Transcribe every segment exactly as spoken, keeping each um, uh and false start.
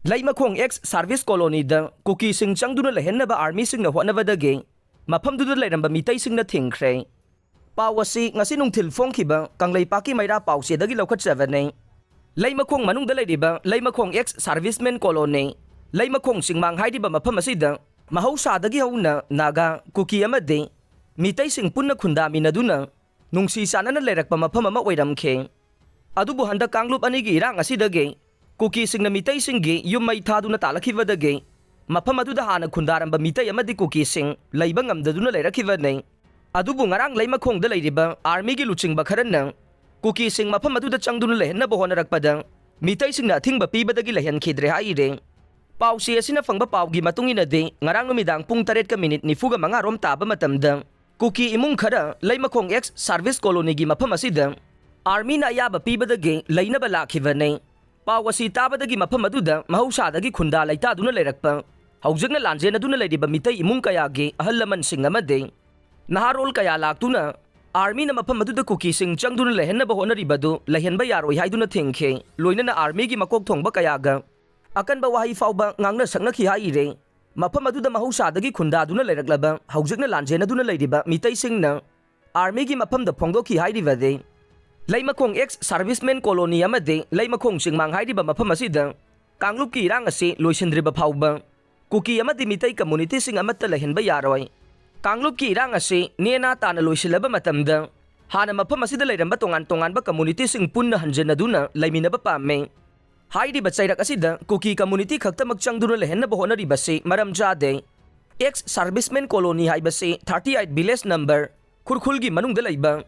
ꯂꯩꯃꯈꯣꯡ X service ꯀꯣꯂꯣꯅꯤꯗ ꯀꯨꯀꯤꯁꯤꯡ ꯆꯪꯗꯨꯅ ꯂꯩꯍꯟꯅꯕ ꯑꯥꯔꯃꯤꯁꯤꯡꯅ ꯍꯣꯠꯅꯕꯗꯒꯤ ꯃꯐꯝꯗꯨꯗ ꯂꯩꯔꯝꯕ ꯃꯤꯇꯩꯁꯤꯡꯅ ꯊꯤꯡꯈ꯭ꯔꯦ꯫ ꯄꯥꯎ ꯑꯁꯤ ꯉꯁꯤ ꯅꯨꯡꯊꯤꯜ ꯐꯣꯡꯈꯤꯕ ꯀꯪꯂꯩꯄꯥꯛꯀꯤ ꯃꯩꯔꯥ ꯄꯥꯎꯆꯦꯗꯒꯤ ꯂꯧꯈꯠꯆꯕꯅꯤ꯫ ꯂꯩꯃꯈꯣꯡ ꯃꯅꯨꯡꯗ ꯂꯩꯔꯤꯕ ꯂꯩꯃꯈꯣꯡ ꯑꯦꯛꯁ ꯁꯥꯔꯚꯤꯁꯃꯦꯟ ꯀꯣꯂꯣꯅꯤ, ꯂꯩꯃꯈꯣꯡ ꯆꯤꯡꯃꯥꯡ ꯍꯥꯏꯔꯤꯕ ꯃꯐꯝ ꯑꯁꯤꯗ ꯃꯍꯧꯁꯥꯗꯒꯤ ꯍꯧꯅ ꯅꯥꯒꯥ, ꯀꯨꯀꯤ ꯑꯃꯗꯤ ꯃꯤꯇꯩꯁꯤꯡ ꯄꯨꯟꯅ ꯈꯨꯟꯗꯥꯃꯤꯟꯅꯗꯨꯅ ꯅꯨꯡꯁꯤ ꯆꯥꯟꯅꯅ ꯂꯩꯔꯛꯄ ꯃꯐꯝ ꯑꯃ ꯑꯣꯏꯔꯝꯈꯤ꯫ ꯑꯗꯨꯕꯨ ꯍꯟꯗꯛ ꯀꯥꯡꯂꯨꯞ ꯑꯅꯤꯒꯤ ꯏꯔꯥꯡ ꯑꯁꯤꯗꯒꯤ ꯀꯨꯀꯤꯁꯤꯡꯅ ꯃꯤꯇꯩꯁꯤꯡꯒꯤ ꯌꯨꯝ ꯃꯩ ꯊꯥꯗꯨꯅ ꯇꯥꯜꯂꯛꯈꯤꯕꯗꯒꯤ ꯃꯐꯝ ꯑꯗꯨꯗ ꯍꯥꯟꯅ ꯈꯨꯟꯗꯥꯔꯝꯕ ꯃꯤꯇꯩ ꯑꯃꯗꯤ ꯀꯨꯀꯤꯁꯤꯡ ꯂꯩꯕ ꯉꯝꯗꯗꯨꯅ ꯂꯩꯔꯛꯈꯤꯕꯅꯤ꯫ ꯑꯗꯨꯕꯨ ꯉꯔꯥꯡ ꯂꯩꯃꯈꯣꯡꯗ ꯂꯩꯔꯤꯕ ꯑꯥꯔꯃꯤꯒꯤ ꯂꯨꯆꯤꯡꯕ ꯈꯔꯅ ꯀꯨꯀꯤꯁꯤꯡ ꯃꯐꯝ ꯑꯗꯨꯗ ꯆꯪꯗꯨꯅ ꯂꯩꯍꯟꯅꯕ ꯍꯣꯠꯅꯔꯛꯄꯗ ꯃꯤꯇꯩꯁꯤꯡꯅ ꯑꯊꯤꯡꯕ ꯄꯤꯕꯗꯒꯤ ꯂꯩꯍꯟꯈꯤꯗ꯭ꯔꯦ ꯍꯥꯏꯔꯤ꯫ ꯄꯥꯎꯆꯦ ꯑꯁꯤꯅ ꯐꯪꯕ ꯄꯥꯎꯒꯤ ꯃꯇꯨꯡ ꯏꯟꯅꯗꯤ, ꯉꯔꯥꯡ ꯅꯨꯃꯤꯗꯥꯡ ꯄꯨꯡ ꯇꯔꯦꯠꯀ ꯃꯤꯅꯤꯠ ꯅꯤꯐꯨꯒ ꯃꯉꯥ ꯔꯣꯝ ꯇꯥꯕ ꯃꯇꯝꯗ ꯀꯨꯀꯤ ꯏꯃꯨꯡ ꯈꯔ ꯂꯩꯃꯈꯣꯡ ꯑꯦꯛꯁ ꯁꯥꯔꯚꯤꯁ ꯀꯣꯂꯣꯅꯤꯒꯤ ꯃꯐꯝ ꯑꯁꯤꯗ ꯑꯥꯔꯃꯤꯅ ꯑꯌꯥꯕ ꯄꯤꯕꯗꯒꯤ ꯂꯩꯅꯕ ꯂꯥꯛꯈꯤꯕꯅꯤ꯫ ꯄꯥꯎ ꯑꯁꯤ ꯇꯥꯕꯗꯒꯤ ꯃꯐꯝ ꯑꯗꯨꯗ ꯃꯍꯧꯁꯥꯗꯒꯤ ꯈꯨꯟꯗꯥ ꯂꯩꯇꯥꯗꯨꯅ ꯂꯩꯔꯛꯄ, ꯍꯧꯖꯤꯛꯅ ꯂꯥꯟꯖꯦꯟꯅꯗꯨꯅ ꯂꯩꯔꯤꯕ ꯃꯤꯇꯩ ꯏꯃꯨꯡ ꯀꯌꯥꯒꯤ ꯑꯍꯜ ꯂꯃꯟꯁꯤꯡ ꯑꯃꯗꯤ ꯅꯍꯥꯔꯣꯜ ꯀꯌꯥ ꯂꯥꯛꯇꯨꯅ ꯑꯥꯔꯃꯤꯅ ꯃꯐꯝ ꯑꯗꯨꯗ ꯀꯨꯀꯤꯁꯤꯡ ꯆꯪꯗꯨꯅ ꯂꯩꯍꯟꯅꯕ ꯍꯣꯠꯅꯔꯤꯕꯗꯨ ꯂꯩꯍꯟꯕ ꯌꯥꯔꯣꯏ ꯍꯥꯏꯗꯨꯅ ꯊꯤꯡꯈꯤ꯫ ꯂꯣꯏꯅꯅ ꯑꯥꯔꯃꯤꯒꯤ ꯃꯀꯣꯛ ꯊꯣꯡꯕ ꯀꯌꯥꯒ ꯑꯀꯟꯕ ꯋꯥꯍꯩ ꯐꯥꯎꯕ ꯉꯥꯡꯅ ꯁꯛꯅꯈꯤ ꯍꯥꯏꯔꯤ꯫ ꯃꯐꯝ ꯑꯗꯨꯗ ꯃꯍꯧꯁꯥꯗꯒꯤ ꯈꯨꯟꯗꯥꯗꯨꯅ ꯂꯩꯔꯛꯂꯕ, ꯍꯧꯖꯤꯛꯅ ꯂꯥꯟꯖꯦꯟꯅꯗꯨꯅ ꯂꯩꯔꯤꯕ ꯃꯤꯇꯩꯁꯤꯡꯅ ꯑꯥꯔꯃꯤꯒꯤ ꯃꯐꯝꯗ ꯐꯣꯡꯗꯣꯛꯈꯤ ꯍꯥꯏꯔꯤꯕꯗꯤ, ꯂꯩꯃꯈꯣꯡ ꯑꯦꯛꯁ ꯁꯥꯔꯚꯤꯁꯃꯦꯟ ꯀꯣꯂꯣꯅꯤ ꯑꯃꯗꯤ ꯂꯩꯃꯈꯣꯡ ꯆꯤꯡꯃꯥꯡ ꯍꯥꯏꯔꯤꯕ ꯃꯐꯝ ꯑꯁꯤꯗ ꯀꯥꯡꯂꯨꯞꯀꯤ ꯏꯔꯥꯡ ꯑꯁꯤ ꯂꯣꯏꯁꯤꯟꯗ꯭ꯔꯤꯕ ꯐꯥꯎꯕ ꯀꯨꯀꯤ ꯑꯃꯗꯤ ꯃꯤꯇꯩ ꯀꯝꯃꯨꯅꯤꯇꯤꯁꯤꯡ ꯑꯃꯠꯇ ꯂꯩꯍꯟꯕ ꯌꯥꯔꯣꯏ꯫ ꯀꯥꯡꯂꯨꯞꯀꯤ ꯏꯔꯥꯡ ꯑꯁꯤ ꯅꯦꯅꯥ ꯇꯥꯅ ꯂꯣꯏꯁꯤꯜꯂꯕ ꯃꯇꯝꯗ ꯍꯥꯟꯅ ꯃꯐꯝ ꯑꯁꯤꯗ ꯂꯩꯔꯝꯕ ꯇꯣꯉꯥꯟ ꯇꯣꯉꯥꯟꯕ ꯀꯝꯃꯨꯅꯤꯇꯤꯁꯤꯡ ꯄꯨꯟꯅ ꯍꯟꯖꯟꯅꯗꯨꯅ ꯂꯩꯃꯤꯟꯅꯕ ꯄꯥꯝꯃꯤ꯫ ꯍꯥꯏꯔꯤꯕ ꯆꯩꯔꯛ ꯑꯁꯤꯗ ꯀꯨꯀꯤ ꯀꯝꯃꯨꯅꯤꯇꯤ ꯈꯛꯇꯃꯛ ꯆꯪꯗꯨꯅ ꯂꯩꯍꯟꯅꯕ ꯍꯣꯠꯅꯔꯤꯕꯁꯤ ꯃꯔꯝ ꯆꯥꯗꯦ꯫ ꯑꯦꯛꯁ ꯁꯥꯔꯚꯤꯁꯃꯦꯟ ꯀꯣꯂꯣꯅꯤ ꯍꯥꯏꯕꯁꯤ ꯊꯥꯔꯇꯤ ꯑꯩꯠ ꯚꯤꯂꯦꯖ ꯅꯝꯕꯔ ꯈꯨꯔꯈꯨꯜꯒꯤ ꯃꯅꯨꯡꯗ ꯂꯩꯕ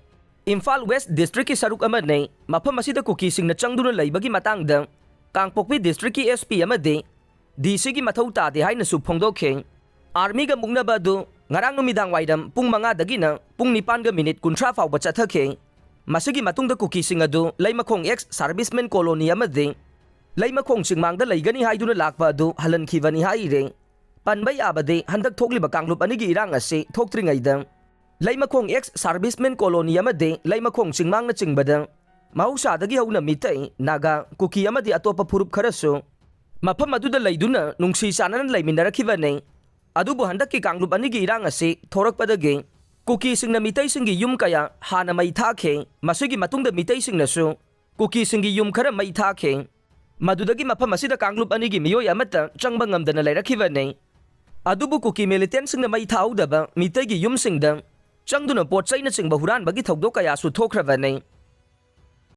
ꯏꯝꯐꯥꯜ ꯋꯦꯁ ꯗꯤꯁꯇ꯭ꯔꯤꯛꯀꯤ ꯁꯔꯨꯛ ꯑꯃꯅꯤ꯫ ꯃꯐꯝ ꯑꯁꯤꯗ ꯀꯨꯀꯤꯁꯤꯡꯅ ꯆꯪꯗꯨꯅ ꯂꯩꯕꯒꯤ ꯃꯇꯥꯡꯗ ꯀꯥꯡꯄꯣꯛꯄꯤ ꯗꯤꯁꯇ꯭ꯔꯤꯛꯀꯤ ꯑꯦꯁ ꯄꯤ ꯑꯃꯗꯤ ꯗꯤ ꯁꯤꯒꯤ ꯃꯊꯧ ꯇꯥꯗꯦ ꯍꯥꯏꯅꯁꯨ ꯐꯣꯡꯗꯣꯛꯈꯤ꯫ ꯑꯥꯔꯃꯤꯒ ꯃꯨꯛꯅꯕ ꯑꯗꯨ ꯉꯔꯥꯡ ꯅꯨꯃꯤꯗꯥꯡ ꯋꯥꯏꯔꯝ ꯄꯨꯡ ꯃꯉꯥꯗꯒꯤꯅ ꯄꯨꯡ ꯅꯤꯄꯥꯟꯒ ꯃꯤꯅꯤꯠ ꯀꯨꯟꯊ꯭ꯔꯥ ꯐꯥꯎꯕ ꯆꯠꯊꯈꯤ꯫ ꯃꯁꯤꯒꯤ ꯃꯇꯨꯡꯗ ꯀꯨꯀꯤꯁꯤꯡ ꯑꯗꯨ ꯂꯩꯃꯈꯣꯡ ꯑꯦꯛꯁ ꯁꯥꯔꯚꯤꯁꯃꯦꯟ ꯀꯣꯂꯣꯅꯤ ꯑꯃꯗꯤ ꯂꯩꯃꯈꯣꯡ ꯆꯤꯡꯃꯥꯡꯗ ꯂꯩꯒꯅꯤ ꯍꯥꯏꯗꯨꯅ ꯂꯥꯛꯄ ꯑꯗꯨ ꯍꯜꯍꯟꯈꯤꯕꯅꯤ ꯍꯥꯏꯔꯤ꯫ ꯄꯟꯕ ꯌꯥꯕꯗꯤ ꯍꯟꯗꯛ ꯊꯣꯛꯂꯤꯕ ꯀꯥꯡꯂꯨꯞ ꯑꯅꯤꯒꯤ ꯏꯔꯥꯡ ꯑꯁꯤ ꯊꯣꯛꯇ꯭ꯔꯤꯉꯩꯗ ꯂꯩꯃꯈꯣꯡ ꯑꯦꯛꯁ ꯁꯥꯔꯚꯤꯁꯃꯦꯟ ꯀꯣꯂꯣꯅꯤ ꯑꯃꯗꯤ ꯂꯩꯃꯈꯣꯡ ꯆꯤꯡꯃꯥꯡꯅꯆꯤꯡꯕꯗ ꯃꯍꯧꯁꯥꯗꯒꯤ ꯍꯧꯅ ꯃꯤꯇꯩ, ꯅꯥꯒꯥ, ꯀꯨꯀꯤ ꯑꯃꯗꯤ ꯑꯇꯣꯞꯄ ꯐꯨꯔꯨꯞ ꯈꯔꯁꯨ ꯃꯐꯝ ꯑꯗꯨꯗ ꯂꯩꯗꯨꯅ ꯅꯨꯡꯁꯤ ꯆꯥꯟꯅꯅ ꯂꯩꯃꯤꯟꯅꯔꯛꯈꯤꯕꯅꯤ꯫ ꯑꯗꯨꯕꯨ ꯍꯟꯗꯛꯀꯤ ꯀꯥꯡꯂꯨꯞ ꯑꯅꯤꯒꯤ ꯏꯔꯥꯡ ꯑꯁꯤ ꯊꯣꯔꯛꯄꯗꯒꯤ ꯀꯨꯀꯤꯁꯤꯡꯅ ꯃꯤꯇꯩꯁꯤꯡꯒꯤ ꯌꯨꯝ ꯀꯌꯥ ꯍꯥꯟꯅ ꯃꯩ ꯊꯥꯈꯤ꯫ ꯃꯁꯤꯒꯤ ꯃꯇꯨꯡꯗ ꯃꯤꯇꯩꯁꯤꯡꯅꯁꯨ ꯀꯨꯀꯤꯁꯤꯡꯒꯤ ꯌꯨꯝ ꯈꯔ ꯃꯩ ꯊꯥꯈꯤ꯫ ꯃꯗꯨꯗꯒꯤ ꯃꯐꯝ ꯑꯁꯤꯗ ꯀꯥꯡꯂꯨꯞ ꯑꯅꯤꯒꯤ ꯃꯤꯑꯣꯏ ꯑꯃꯠꯇ ꯆꯪꯕ ꯉꯝꯗꯅ ꯂꯩꯔꯛꯈꯤꯕꯅꯤ꯫ ꯑꯗꯨꯕꯨ ꯀꯨꯀꯤ ꯃꯤꯂꯤꯇꯦꯟꯁꯤꯡꯅ ꯃꯩ ꯊꯥꯍꯧꯗꯕ ꯃꯤꯇꯩꯒꯤ ꯌꯨꯝꯁꯤꯡꯗ ꯆꯪꯗꯨꯅ ꯄꯣꯠ ꯆꯩꯅꯆꯤꯡꯕ ꯍꯨꯔꯥꯟꯕꯒꯤ ꯊꯧꯗꯣꯛ ꯀꯌꯥꯁꯨ ꯊꯣꯛꯈ꯭ꯔꯕꯅꯤ꯫